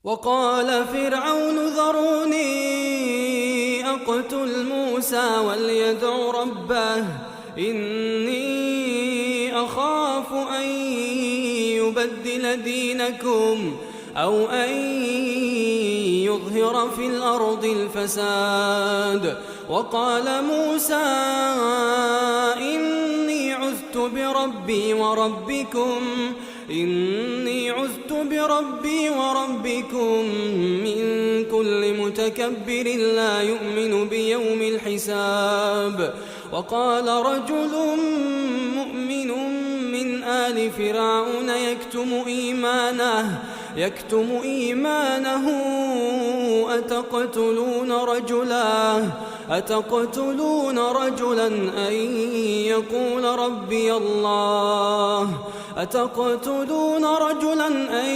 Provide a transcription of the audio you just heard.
وقال فرعون ذروني أقتل موسى وليدع ربه إني أخاف أن يبدل دينكم أو أن يظهر في الأرض الفساد. وقال موسى إني عذت بربي وربكم من كل متكبر لا يؤمن بيوم الحساب. وقال رجل مؤمن من آل فرعون يكتم إيمانه أتقتلون رجلا أن يقول ربي الله؟ أتقتلون رجلا أن